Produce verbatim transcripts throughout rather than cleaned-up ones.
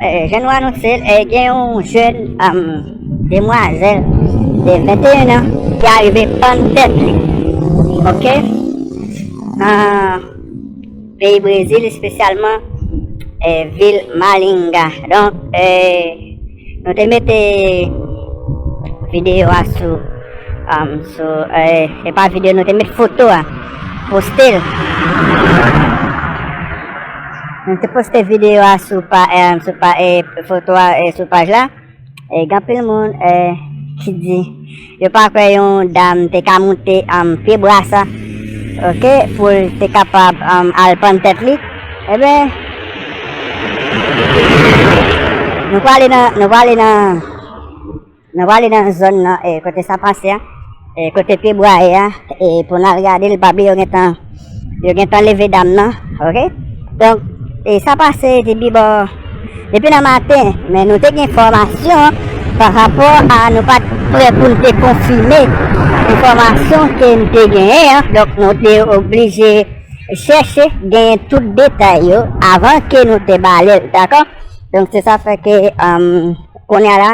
Eh, jan nou anonse l, eh, gen yon jèn, um, demwazèl de venteyen an ki arive pann tèt li. Oke? Nan peyi Brezil, espesyalman, eh, vil Maringá. Donk, eh, nou te mete videyo a sou, um, sou, eh, e pa videyo, nou te mete foto a, poste l. Nou te poste videyo a sou pa, eh, sou pa, eh, foto a, eh, sou paj la. E gen anpil moun, eh, ki di yo pa kwè yon dam te ka moute, um, pye bwa sa, oke, pou l te kapab, um, al pann tèt li. Ebyen, nou prale nan, nou prale nan, nou prale nan zòn nan, eh, kote sa pase a, eh, kote pye bwa ye a, eh, pou n al gade l, pa bliye yo gentan, yo gentan leve dam nan, oke? Donk, e sa pase depi bò, depi nan maten, men nou te gen enfòmasyon pa rapò a, nou pa t prè pou n te konfime enfòmasyon ke n te genyen an. Donk, nou te oblije chèche genyen tout detay yo avan ke nou te bale l, dakò? Donk, se sa fè ke, um, kounye a la,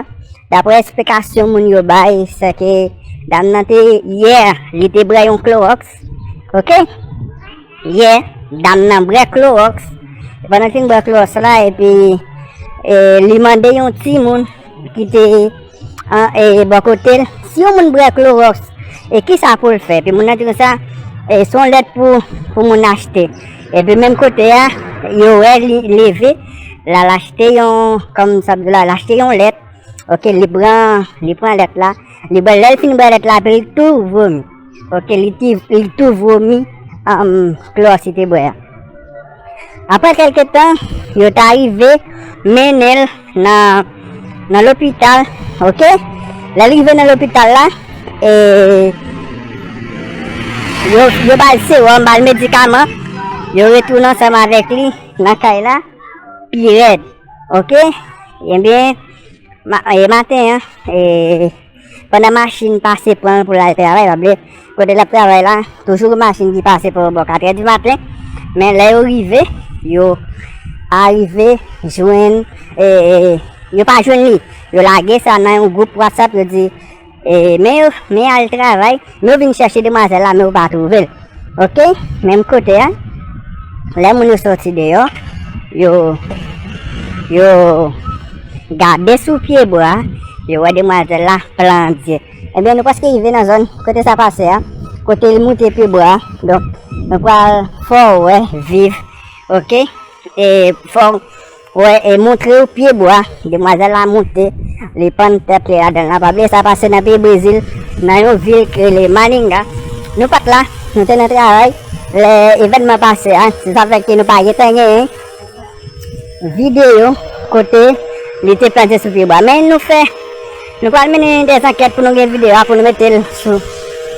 daprè esplikasyon moun yo bay, se ke dam nan te, yè, li te bwè yon klowòks, oke? Yè, dam nan bwè klowòks. Pandan l fin bwè klowòks la, epi, eh, li mande yon timoun ki te, an, eh, bò kote l, si yon moun bwè klowòks, e kisa pou l fè? Epi moun nan di konsa, eh, se yon lèt pou, pou moun achte. Epi menm kote a, yo wè li leve, l al achte yon, kòm sa di la, l achte yon lèt. Oke, li pran, li pran lèt la. Li bwè, lè l fin bwè lèt la, epi li tou vomi. Oke, li ti, li tou vomi, um, klowòks li te bwè a. Apre kèlke tan, yo ta rive mennen l nan, nan lopital, oke? Lè l rive nan lopital la, e, yo, yo ba l sewòm, ba l medikaman, yo retounen ansanm avèk li nan kay la, pi rèd, oke? Ebyen, ma-, e, maten an, e, pandan machin pase pran l pou l al travay, pa bliye, kote l ap travay la, toujou gen machin ki pase pran l bò katrè di maten, men lè yo rive, yo arive jwenn, e, yo pa jwenn li. Yo lage sa nan yon gwoup WhatsApp, yo di, e, men yo, men al travay, men yo vin chèche demwazèl la, men yo pa twouve l. Oke, menm kote a, lè moun yo sòti deyò, yo, yo gade sou pye bwa, yo wè demwazèl la plandye. Ebyen, nou prèske rive nan zòn kote sa pase a, kote l moute pye bwa. Donk, nou pral fè w wè, viv, oke? E fè w wè, e montre w pye bwa, demwazèl la moute, li pann tèt li ladan l la. Pa bliye sa pase nan peyi Brezil, nan yon vil ki rele Maringá. Nou pa t la, nou te nan travay, lè evènman pase a, se sa fè ke nou pa gentan genyen videyo kote li te plante sou pye bwa. Men nou fè, nou pral mennen de zankèt pou nou gen videyo a, pou nou mete l sou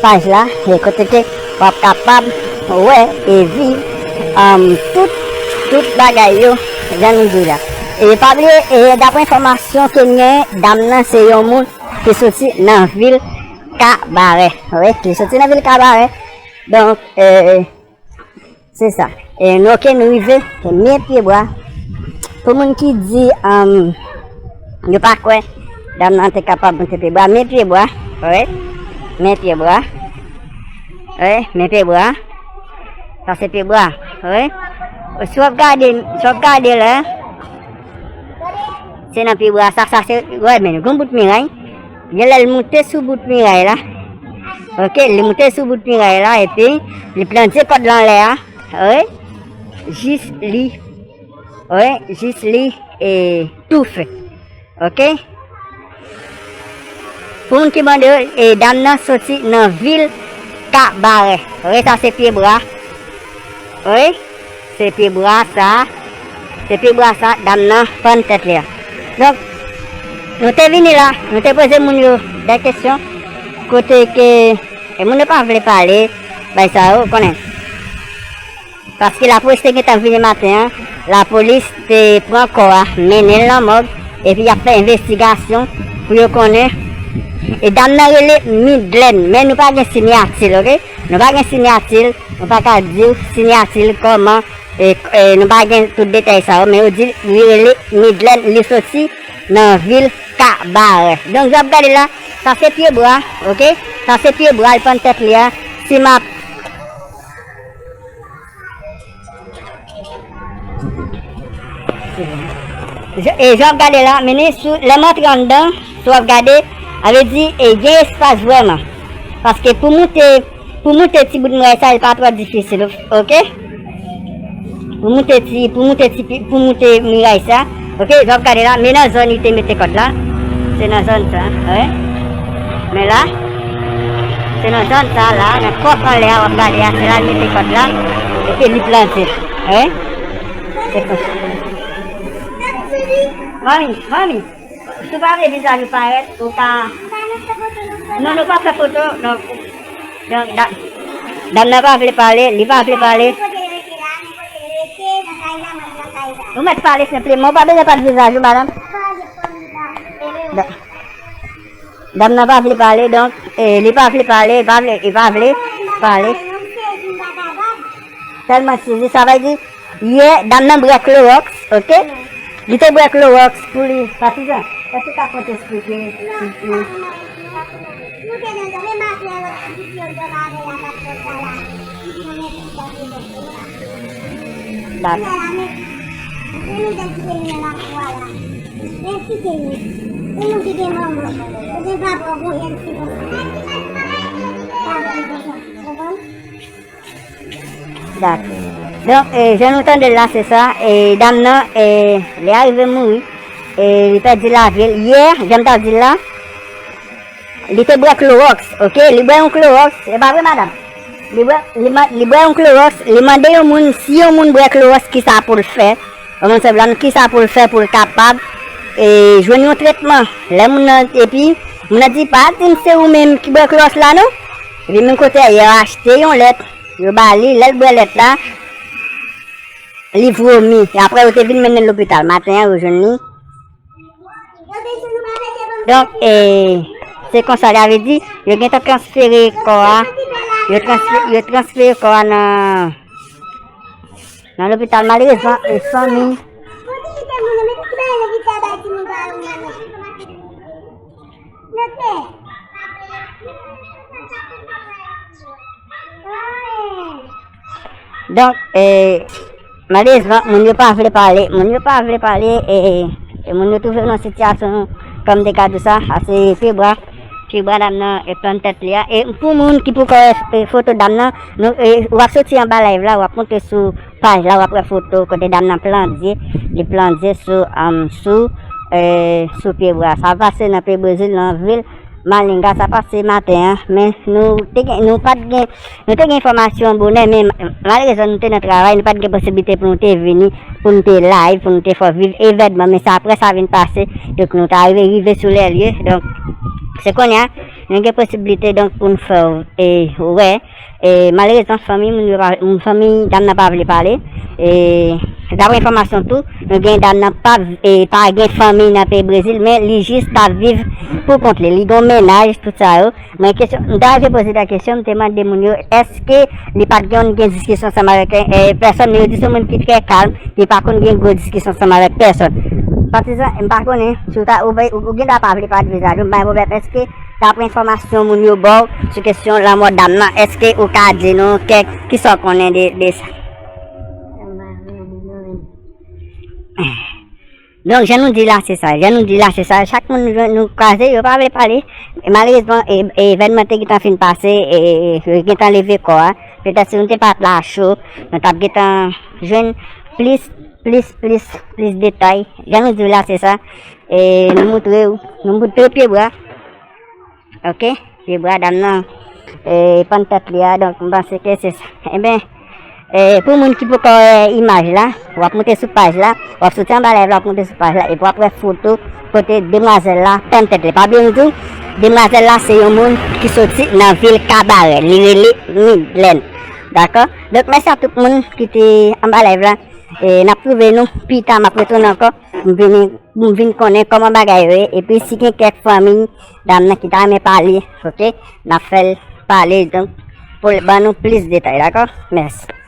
paj la, e kote ke w ap kapab wè e viv, um, tout, tout bagay yo, jan nou di la. E pa bliye, e daprè enfòmasyon ke m genyen, dam nan se yon moun ki soti nan vil Kabarè. Wi, ki soti nan vil Kabarè. Donk, e, se sa. E nou, oke, nou rive, e men pye bwa. Pou moun ki di, um, yo pa kwè dam nan te kapab moute pye bwa, men pye bwa, wi. Men pye bwa. Wi, men pye bwa. Sa se pye bwa, wi. Si w ap gade, si w ap gade la, se nan pye bwa sa, sa se, wi, men gon bout miray. Genlè l moute sou bout miray la. Oke, li moute sou bout miray la, epi li plante kòd lan anlè a. Wi. Jis li, wi, jis li, e, toufe. Oke? Pou moun ki mande, e, dam nan soti nan vil Kabarè. Wi, sa se pye bwa. Wi, se pye bwa sa. Se pye bwa sa, dam nan pann tèt li a. Donk, nou te vini la, nou te poze moun yo de kesyon. Kote ke, e moun yo pa vle pale, bay sa yo, konnen. Paske lapolis te gentan vini maten an, lapolis te pran kò a, mennen l nan mòg, epi y ap fè envestigasyon pou yo konnen. E dam nan rele Midlène, men nou pa gen siyati l, oke? Nou pa gen siyati l, nou pa ka di w siyati l kòman, E, e, nou pa gen tout detay sa yo, men yo di li rele Midland, li soti nan vil Kabarè. Donk, jan w ap gade la, sa se pye bwa, oke? Sa se pye bwa, li pann tèt li a. Si m ap E jan w ap gade la, men ni sou, lè m antre anndan, si w ap gade, sa vle di, e gen espas vrèman. Paske pou moute, pou moute ti bout miray sa, li pa twò difisil, oke? Pou moute ti, pou moute ti, pou moute miray sa, oke? Jan w ap gade la, men nan zòn li te mete kòd la, se nan zòn sa, wi. Men la, se nan zòn sa la, nan kòf anlè a, w ap gade a, se la li mete kòd la, epi li plante, wi. Manmi, manmi, si w pa vle vizaj ou parèt, ou ka. Non, nou pa fè foto, non. Donk, da-, dam nan pa vle pale, li pa vle pale. Ou mèt pale senpleman, ou pa bezwen pale vizaj ou, madanm. Da-, dam nan pa vle pale, donk, e, li pa vle pale, li pa vle, li pa vle pale. Tèlman sezi, sa vle di, yè, dam nan bwè klowòks, oke? Li te bwè klowòks pou li. Patizan, èske w ka konte esplike? Dakò. Dakò. Donk, e, jan nou tande l la, se sa. E, dam nan, e, li arive mouri. E, li pèdi lavi l. Yè, jan m t ap di l la, li te bwè klowòks, oke? Li bwè yon klowòks, e pa vre, madanm? Li bwè, li ma-, li bwè yon klowòks, li mande yon moun si yon moun bwè klowòks, kisa pou l fè. Yon moun sèvlan, kisa pou l fè pou l kapab, e, jwenn yon tretman. Lè moun nan, epi, moun nan di, "Pa di m se ou menm ki bwè klowòks la, non." Epi, menm kote a, yo achte yon lèt, yo ba li, lè l bwè lèt la, li vomi. E apre, yo te vin mennen l lopital. Maten an, yo jwenn li. Donk, e, se konsa, sa vle di, yo gentan transfere kò a, yo transfe-, yo transfere kò a nan, nan lopital. Malerezman, e, fanmi. Donk, e, malerezman, moun yo pa vle pale, moun yo pa vle pale, e, e moun yo twouve yo nan sitiyasyon, kòm m te ka di w sa, a se pye bwa, pye bwa dam nan, e, pann tèt li a. E pou moun ki poko wè, e, foto dam nan, nou, e, w ap soti anba live la, w ap monte sou paj la, w ap wè foto kote dam nan plante, li plante sou, um, sou, e, sou pye bwa. Sa pase nan peyi Brezil, nan vil Malinga, sa pase maten an, men nou te gen, nou pa t gen, nou te gen enfòmasyon bonè, men ma-, malerezman nou te nan travay, nou pa t gen posiblite pou nou te vini, pou nou te live, pou nou te fè w viv evènman, men sa apre sa vin pase, donk nou ta rive, rive sou lè lye, donk se kounye a, nou gen posiblite, donk, pou nou fè w, e, wè, E, malerezman, fanmi moun yo pa, fanmi dam nan pa vle pale. E, dapre enfòmasyon tou, nou gen dam nan pa, e, pa gen fanmi nan peyi Brezil, men li jis t ap viv pou kont li. Li gen yon mennaj, tout sa yo. Mwen kesyon, m ta vle poze ta kesyon, m te mande moun yo, èske li pa t gen, gen diskisyon ansanm avèk, e, pèsòn, men yo di se yon moun ki trè kalm, li pa konn gen gwo diskisyon ansanm avèk pèsòn. Patizan, m pa konnen, si w ta, ou, ou, ou gen dwa pa vle pale vizaj ou, m pa gen pwoblèm. Èske Dapre enfòmasyon moun yo ba w sou kesyon lanmò dam nan, èske ou ka di nou kèk, kisa w konnen de, de sa? Donk, jan nou di la, se sa. Jan nou di la, se sa. Chak moun nou, nou kwaze, yo pa vle pale. Malerezman, e, e, evènman te gentan fin pase, e, e, yo gentan leve kò a. Petèt si nou te pa t la cho, nou t ap gentan jwenn plis, plis, plis, plis detay. Jan nou di w la, se sa. E, nou moutre w, nou moutre pye bwa. Ok, pye bwa dam nan, e, pann tèt li a, donk, m panse ke se sa. Enben, e, pou moun ki poko wè imaj la, w ap monte sou paj la, w ap soti anba live la, w ap monte sou paj la, epi w ap wè foto kote demwazèl la pann tèt li. Pa bliye m di w, demwazèl la se yon moun ki soti nan vil Kabarè, li rele Midlèn. Dakò? Donk, mèsi a tout moun ki te anba live la. E, n ap twouve nou pita, m ap retounen ankò. M vini, m vin konnen kòman bagay yo ye. Epi si gen kèk fanmi dam nan ki ta renmen pale, ok, n ap fè l pale, donk, pou l ban nou plis detay, dakò? Mèsi.